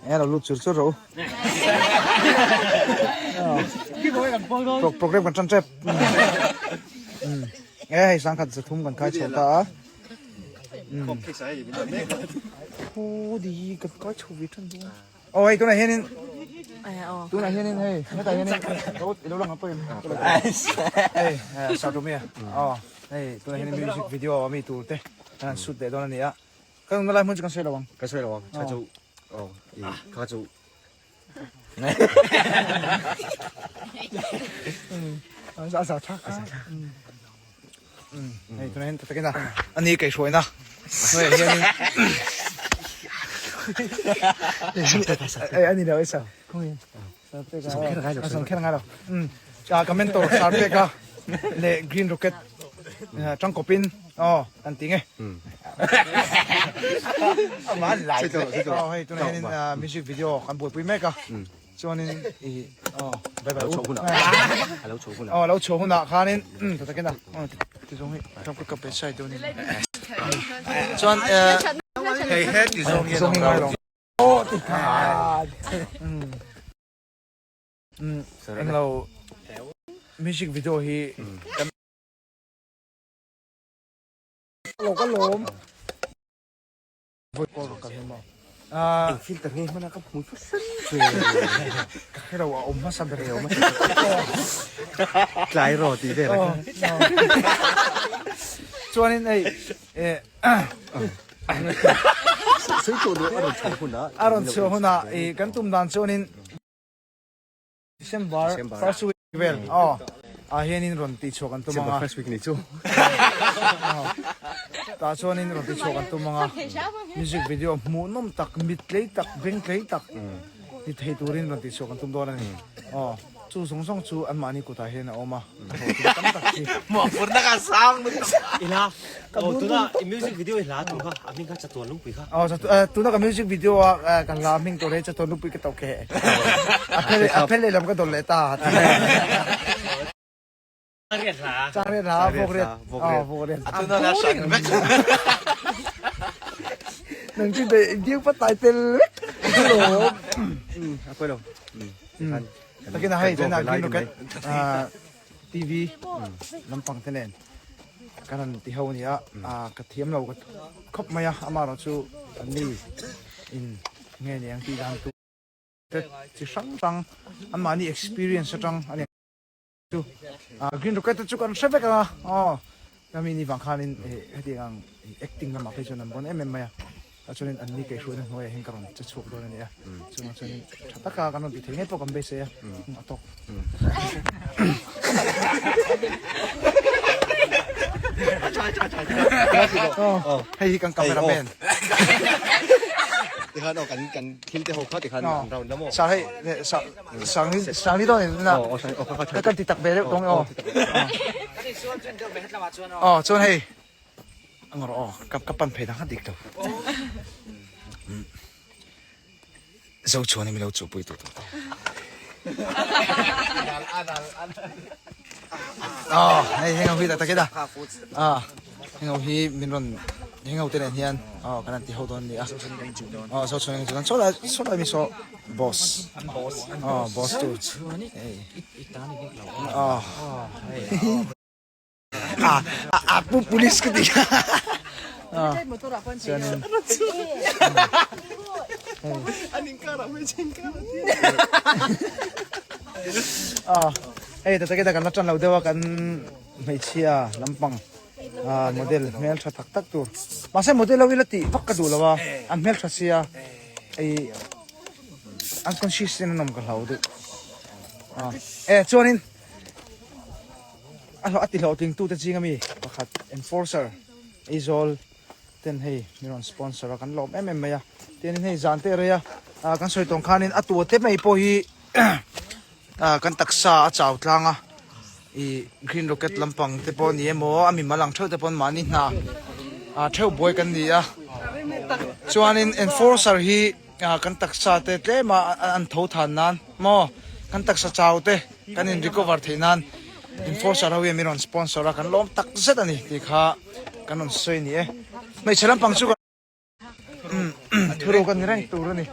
E lo lut chur chur rawh u. Pro program kan tan tep. E hei sangkhat zathum kan kai chho ta a. Thu di kan kai chho ve tan dawn. Aw hei tunah hianin tunah hianin hei hetah hianin lo ilo lang ang pawhin hei Sardomia aw hei tunah hianin music video a mi tur te an han shoot leh dawn a ni a kan awmna lai hmun chu kan sawi lo ang Kan sawi lo ang cha chu aw i kha chu a za tha Hei tunah hian takin a ani kaihhruaina hnuaiah hianin ei ani lo ei sa a sawm kher ngai lo ka mentor sar pek a leh green rocket tangkawpin aw kan ti nge aw hei tunah hianin music video kan buaipui mek a. Chuanin i aw bye bye u. A lo chho hunah. Aw lo chho hunah khanin ta takin a ti zawng hi ram ka ka pe sai dawn in. Chuan hei he ti zawng hi zawng hi ngai lo. Aw ti kha. Englo music video hi kan lo ka lawm. Eng filter nge hmana ka hmu fur sen che. Ka hre lo a awm hmasa ber e awm Tlai rawh tih vel a kha. Chuanin hei Sei tawh lo a rawn chhuah hunah a rawn chhuah hunah i kan tum dan chuanin December first week vel aw ah hianin rawn tih chhuah kan tum ang a. December first week ni chu. Tah chuanin rawn tih chhuah kan tum ang a. Music video hmuhnawm tak, mit tlei tak, beng tlei tak ti thei turin rawn tih chhuah kan tum dawn a ni. Aw chu zawng zawng chu anmahni kutah hian a awm a. Hlawhtling tam tak hi. Mawhphurhna ka sang lutuk. Ila aw tuna i music video i hla tur kha a hming kha Chatuan Lungpui kha. Aw tuna ka music video a ka hla hming tur hi Chatuan Lungpui ka tawk he. A phel a phel lehlam ka dawn leh ta. Changriat hla. Changriat hla vawk riat. Aw vawk riat. A tuna la hrang vek. Nang chu be diu pat tai tel vek. Hello. A pawi lo. Takin a hei tuna green rocket TV lampang te nen kan han ti ho a ni a, ka thiam lo ka khawp mai a, amaherawh chu an ni in nge ni ang tih dan tur te chi hrang hrang anmahni experience atang a ni chu green rocket te chu kan hre vek ang a aw kami ni vang khanin hetiang ang acting lamah phei chuan an bawn em em mai a. Tah chuanin an ni keihruaina hnuaiah hian ka rawn che chhuak dawn a ni a, chungah chuanin tha taka kan rawn ti thei ngei pawh kan beisei a, a tawk. Hei hi kan cameraman. Tikhan aw kan kan thil te ho kha tikhan an round la maw. Sa hei sa sang ni sang ni dawn in na. Kan ti tak ve deuh tawng aw. Aw chuan hei Ang rawh aw, ka ka pan phei dang kha dik lo. Zo chuan in mi lo chuhpui tawh tawh. Aw, hei heng ho hi tak takin a. Ah, heng ho hi min rawn heng ho te nen hian aw kan han ti ho dawn a ni a. Aw, zo chuan in kan chuh dawn. Saw lai saw lai mi saw boss. Aw, boss tu. Hei. Aw. A pu police ka ti chuanin hei ta takin kan la tan lo deuh a kan hmeichhia lampang model hmeltha tak tak tur mahse model ho hi la tih vak ka duh lo a an hmeltha sia ei unconscious in an awm ka hlau deuh e chuanin. A hlawh a ti hlawhtling tute zing ami pakhat enforcer Aizawl ten hei min rawn sponsor a kan lawm em em mai a tianin hei zan te rei a ah kan sawi tawng khanin a tua te mai pawh hi ah kan taksa a chau tlang a ih green rocket lampang te pawh a ni emaw a mimal ang theuh te pawn mahni hna ah theuh buai kan ni a chuanin enforcer hi ah kan taksa te tlem a an tho than nan maw kan taksa chau te kan in recover theih nan enforcer ho hian min rawn sponsor a kan lawm tak zet a ni tih kha kan rawn sawi a ni e hmeichhe lampang chu thuruk a ni reng tur a ni.